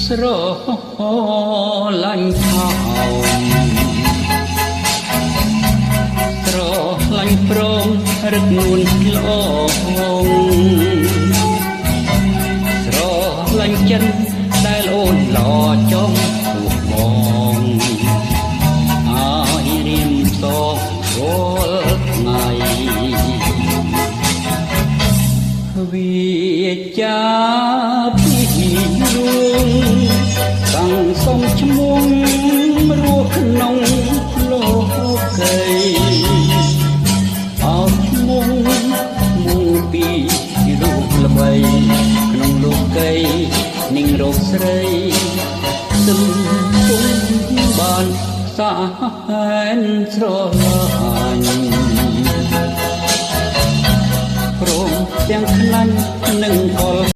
ស្រឡាញ់ថោមស្រឡាញ់ព្រមរឹកនួនល្អងស្រឡាញ់ចិនដែលអូនល្អចង់ពោះបងឲ្យរៀមសងរាល់ថ្ងៃវាចាពីរួងតាំងសុំឈ្មោះរស់ក្នុងលោកីអោឈ្មោះមុងពីរូបល្បីក្នុងលោកីនឹងរកស្រីទឹមពុំបានសាហែនស្រឡាញ់ព្រមទាំងខ្លាញ់និងកល